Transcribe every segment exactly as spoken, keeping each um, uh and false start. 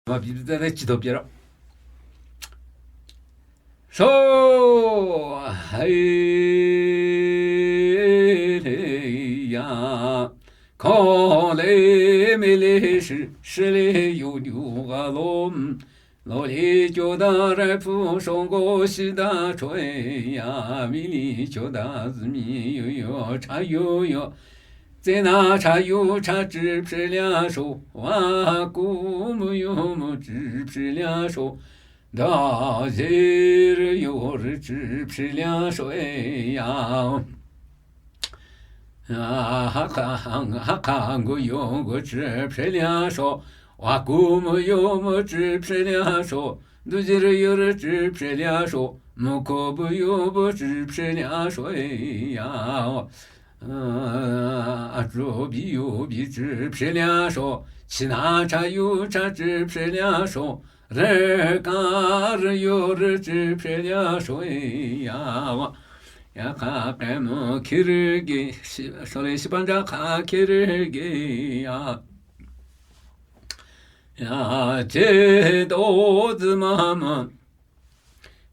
Mabi zade chito piero. So, hai, le, ya. Ko le, me le, shi, shi le, yu, yu, ga, lo, m. Lo le, kyo da, re, pu, shong, go, shi, da, cho, e, ya. Mi li, kyo da, zi, mi, yu, yo, cha, yu, yo. Tse na cha yu cha chi phi lia sho, wa ku mu yu mu chi phi lia sho, da zi ri yu ri chi phi lia sho e ya. Ha ka, ha ka gu yu gu chi phi lia sho, wa ku mu yu mu chi phi lia sho, du zi ri yu ri chi phi lia sho, mu ku bu yu bu chi phi lia sho e ya. A, a, chu bi yu bi chi phi lia sho, chi na cha yu cha chi phi lia sho, re ka re yu re chi phi lia sho e ya wa. Ya ka ke mo ki re ge, shi, sho le shi ban ja ka ki re ge ya. Ya che do zi ma ma.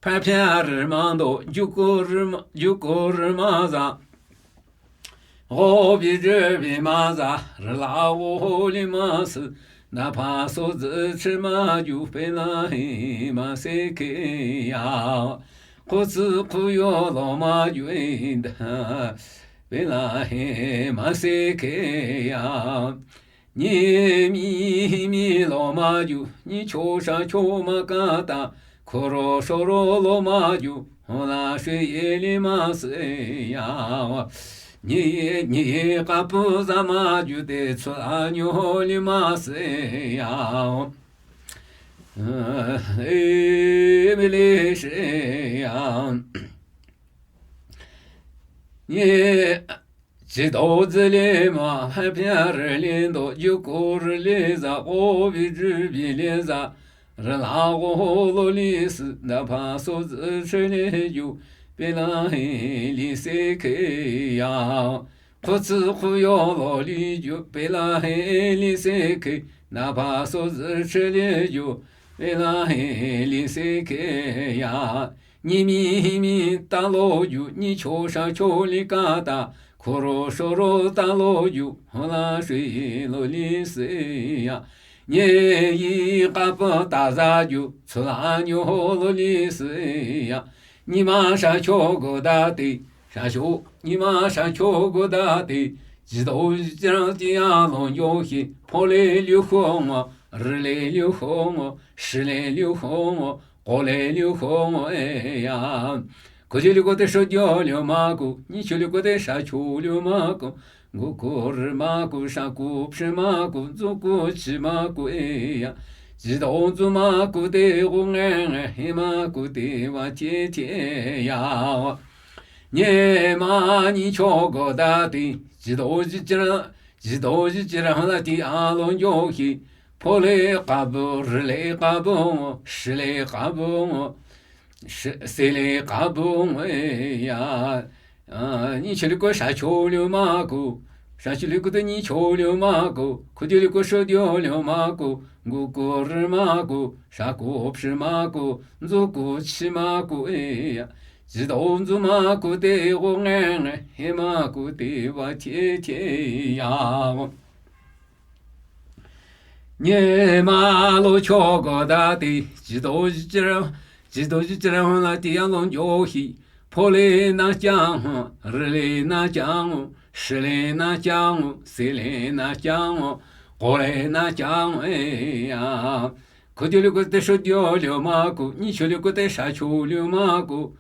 Pha pha ri ma do, ju ko ri ma, ju ko ri ma za. Go bi ju bi ma za, ri la wo ho li ma si. Na pha so zi chi ma ju pe la he ma se ke ya. Ko zi ku yo lo ma ju e da. Pe la he ma se ke ya. Nyi mi mi lo ma ju, nyi cho sha cho ma ka ta, ko ro sho ro lo ma ju, ho la shwe ye li ma se ya. Nyi, nyi ka pu za ma ju te, chu la nyo li ma se ya. E, me le she ya. Nyi, chi do zi li ma, ha pia ri li do, ju ko ri li za, go bi ju bi li za, ri la go ho lo li si, da pha so zi chi li ju, pe la he li se ke ya. Ko zi ku yo lo li ju, pe la he li se ke, da pha so zi chi li ju, pe la he li se ke ya. Nyi mi hi mi ta lo ju, nyi cho sha cho li ka ta, ko ro sho ro ta lo ju, ho la shwe lo li se ya. Nyi yi ka pa ta za ju, chu la nyo ho lo li se ya. Nyi ma sha cho go da ti, sha cho, nyi ma sha cho go da ti, ji do ji rang ti ya lo yo hi, po le liu ho ngo, ri le liu ho ngo, shi le liu ho ngo, go le liu ho ngo e ya. Ko ji liu ko te sho dio liu ma ku, nyi cho liu ko te sha cho liu ma ku, gu ku ri ma ku, sha ku phi ma ku, zu ku chi ma ku e ya. Ji do zu ma ku te gu nge nge, he ma ku te wa tie tie ya. Nyi ma nyi cho go da ti, ji do ji ji rang, ji do ji ji rang la ti a lo yo hi. Po le ka bu, ri le ka bu, shi le ka bu, shi, se le ka bu e ya. A, nyi cho liu ko sha cho liu ma ku, sha cho liu ko te nyi cho liu ma ku, ko ji liu ko sho dio liu ma ku, gu ku ri ma ku, sha ku phi ma ku, zu ku chi ma ku e ya. Ji do zu ma ku te gu nge nge, he ma ku te wa tie tie ya. Nyi ma lo cho go da ti, ji do ji ji rang, ji do ji ji rang la ti ya lo yo hi. Po le na chang ho, ri le na chang ho, shi le na chang ho, se le na chang ho, go le na chang ho e ya. Ko ji liu ko te sho dio liu ma ku, nyi cho liu ko te sha cho liu ma ku.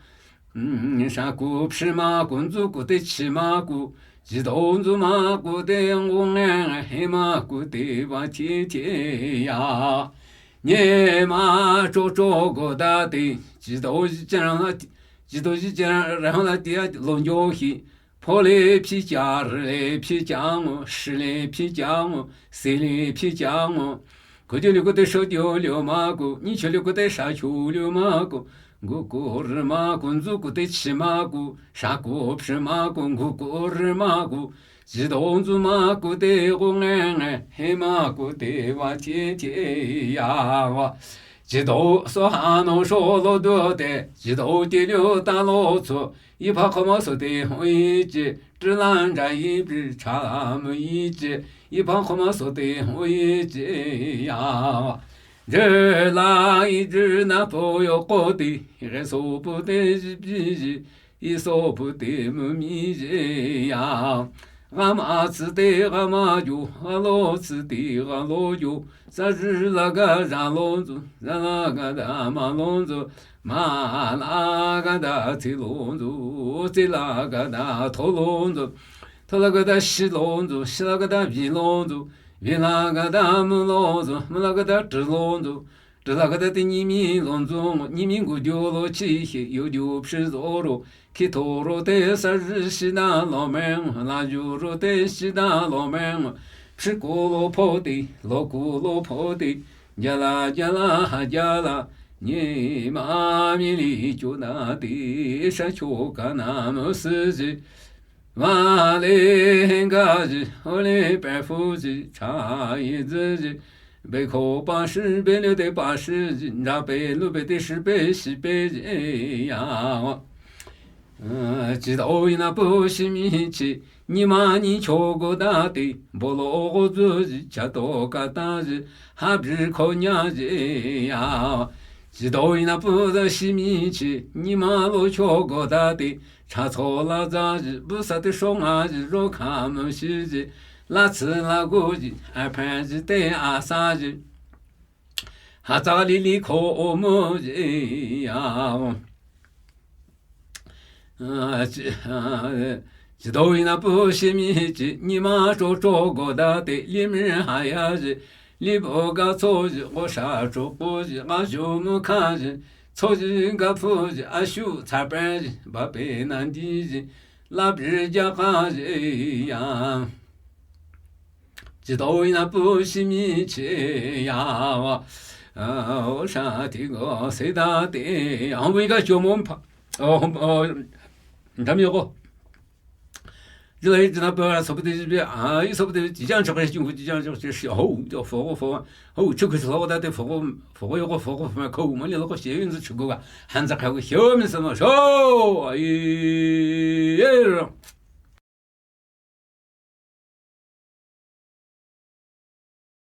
Mm, sha ku phi ma ku, zu ku te chi ma ku, ji do zu ma ku te gu nge nge, he ma ku te wa tie tie ya. Nyi ma cho cho go da ti, ji do ji ji rang la ti, ji do ji ji rang la ti ya lo yo hi. Po le phi cha, ri le phi cha ngo, shi le phi cha ngo, se le phi cha ngo. Ko ji liu ko te sho dio liu ma ku, nyi cho liu ko te sha cho liu ma ku, gu ku ri ma ku, zu ku te chi ma ku, sha ku phi ma ku, gu ku ri ma ku, Jidao nzü mah ku te gu nge nge, he mah ku te wa tie tie ya wa. Jidao so ha no sho lo du te, jidao tie liu ta lo tsu, yi pa ko ma so te ho yi ji, zhi la ja yi bi cha la mu yi ji, yi pa ko ma so te ho yi ji ya wa. Zhi la yi zhi na po yo ko ti, re so pu te ji bi ji, yi so pu te mu mi ji ya. Ga ma tsi te ga ma ju, ga lo tsi te ga lo ju. Sa zhi la ga za lo zu, za la ga da ma lo zu, ma la ga da tsi lo zu, tsi la ga da to lo zu, to la ga da shi lo zu, shi la ga da vi lo zu, vi la ga da mu lo zu, mu la ga da zhi lo zu. Zhi la ga da te nyi mi lo zu, nyi mi gu ju lo chi he, yo ju phi zo ro, ki to ro te sa zhi shi da lo meng, la ju ro te shi da lo meng, phi ku lo po ti, lo ku lo po ti, ja la ja la ha ja la, nyi ma mi li ju na ti, sha cho ka na mu si ji. Wa le hen ga ji, ho le pe fu ji, cha yi zi ji. Bei ko pa shi, bei le te pa shi ji, ja bei lu bei te shi bei shi bei ji, eh, ya. Eh, ji dao yi na pu shi mi chi, nyi ma nyi cho go da ti, bo lo go zu ji, cha to ka ta ji, ha bi ko nya ji, eh, ya. Ji dao yi na pu da shi mi chi, nyi ma lo cho go da ti, cha cho la za ji, bu sa te shong a ji, ro ka mu shi ji, la tsi la gu ji, a phan ji te a sa ji, ha za li li ko o mu ji ya. Ah, ji, ah, ji dao yi na pu shi mi chi, nyi ma cho cho go da te, li mi ha ya ji, li bo ga cho ji, go sha cho gu ji, ga ju mu ka ji, cho ji ga pu ji, a shu cha pe ji, ba pe nan di ji, la bi ja ka ji ya. Ji dao yi na pu shi mi chi ya wa. Ah, o sha ti go se da te. Ang wi ga jo mo pa. Oh, oh, dam yo go. Ji la yi ji na pa so bu de ji bi. Ah, yi so bu de ji jang chok ji jang chok ji shi. Ho, jo fo go fo. Ho, chu ku so da te fo go, fo go yo go fo go ma ko ma le lo ko shi yin zi chu go ga. Han za ka go xiao min sa ma. Sho. Ai, ye.